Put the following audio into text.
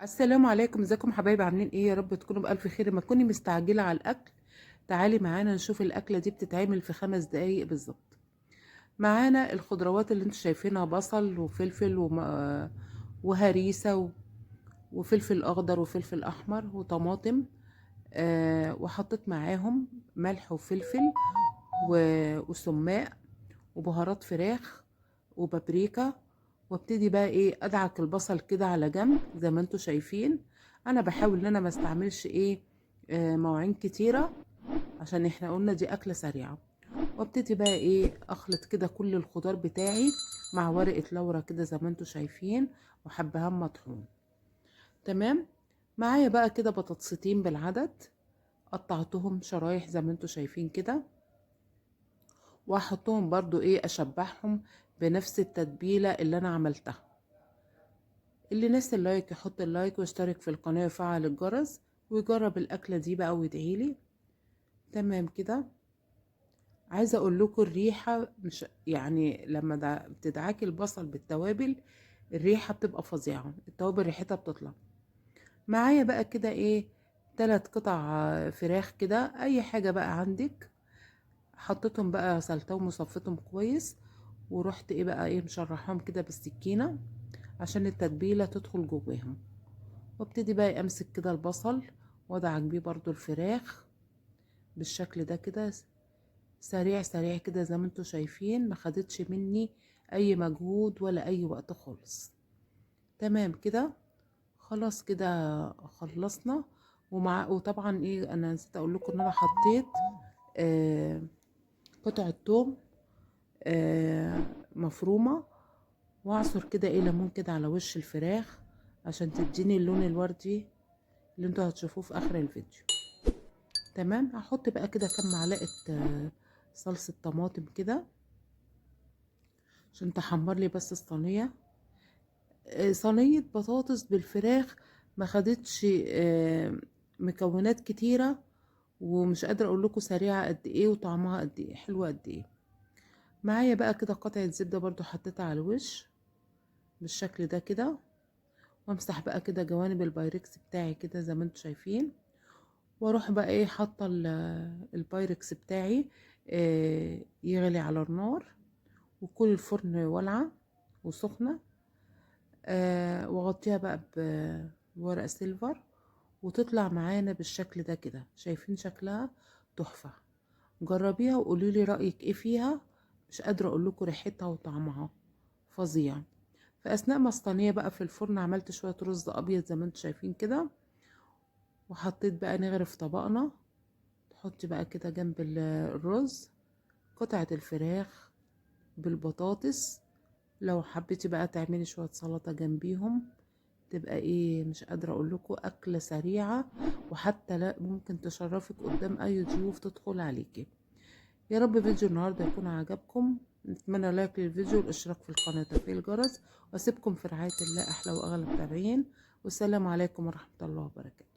السلام عليكم، ازيكم حبايبي؟ عاملين ايه؟ يا رب تكونوا بألف خير. ما تكوني مستعجلة على الاكل، تعالي معانا نشوف الاكلة دي بتتعمل في 5 دقايق بالظبط. معانا الخضروات اللي انتوا شايفينها، بصل وفلفل وهريسه وفلفل اخضر وفلفل احمر وطماطم، وحطيت معاهم ملح وفلفل وسماق وبهارات فراخ وبابريكا. وابتدي بقى ايه، ادعك البصل كده على جنب زي ما انتوا شايفين. انا بحاول ان انا ما استعملش ايه، مواعين كتيرة، عشان احنا قلنا دي اكلة سريعة. وابتدي بقى ايه، اخلط كده كل الخضار بتاعي مع ورقة لورا كده زي ما انتوا شايفين، وحبهان مطحون. تمام. معايا بقى كده بطاطستين بالعدد، قطعتهم شرايح زي ما انتوا شايفين كده، واحطهم برضو ايه، اشبعهم بنفس التتبيلة اللي انا عملتها. اللي ناسي ال like يحط ال like ويشترك في القناة ويفعل الجرس ويجرب الاكلة دي بقى ويدعيلي. تمام كده. عايزة اقول لكم الريحة مش يعني لما بتدعكي البصل بالتوابل الريحة بتبقى فظيعة، التوابل ريحتها بتطلع. معايا بقى كده ايه، 3 قطع فراخ كده، اي حاجة بقى عندك، حطيتهم بقى غسلتهم وصفيتهم كويس، ورحت ايه بقى ايه مشرحاهم كده بالسكينة عشان التتبيلة تدخل جواهم. وابتدي بقى امسك كده البصل وادعك بيه برضو الفراخ بالشكل ده كده، سريع سريع كده زي ما انتوا شايفين، ما خدتش مني اي مجهود ولا اي وقت خالص. تمام كده، خلاص كده خلصنا. وطبعا ايه، انا نسيت اقول لكم ان انا حطيت قطعة توم مفرومة، واعصر كده ايه ليمون كده على وش الفراخ عشان تديني اللون الوردي اللي انتوا هتشوفوه في اخر الفيديو. تمام. هحط بقى كده كام معلقة صلصة طماطم كده عشان تحمر لي بس الصينية. صينية بطاطس بالفراخ ما خدتش مكونات كتيرة، ومش قادرة اقول لكم سريعة قد ايه وطعمها قد ايه، حلوة قد ايه. معايا بقى كده قطعة زبدة برضو حطيتها على الوش بالشكل ده كده، وامسح بقى كده جوانب البايركس بتاعي كده زي ما انتم شايفين، واروح بقى ايه حاطه البايركس بتاعي يغلي على النار، وكل الفرن والعه وسخنه، واغطيها بقى بورق سيلفر، وتطلع معانا بالشكل ده كده. شايفين شكلها تحفه. جربيها وقولي لي رايك ايه فيها، مش قادره اقول لكم ريحتها وطعمها فظيع. في اثناء ما الصينيه بقى في الفرن عملت شويه رز ابيض زي ما انتم شايفين كده، وحطيت بقى نغرف طبقنا. تحطي بقى كده جنب الرز قطعه الفراخ بالبطاطس، لو حبيتي بقى تعملي شويه سلطه جنبيهم تبقى ايه، مش قادره اقول لكم اكله سريعه، وحتى لا ممكن تشرفك قدام اي ضيوف تدخل عليكي. يا رب فيديو النهارده يكون عجبكم، نتمنى لايك للفيديو والاشتراك في القناه وتفعيل الجرس، واسيبكم في رعايه الله احلى واغلى متابعين، والسلام عليكم ورحمه الله وبركاته.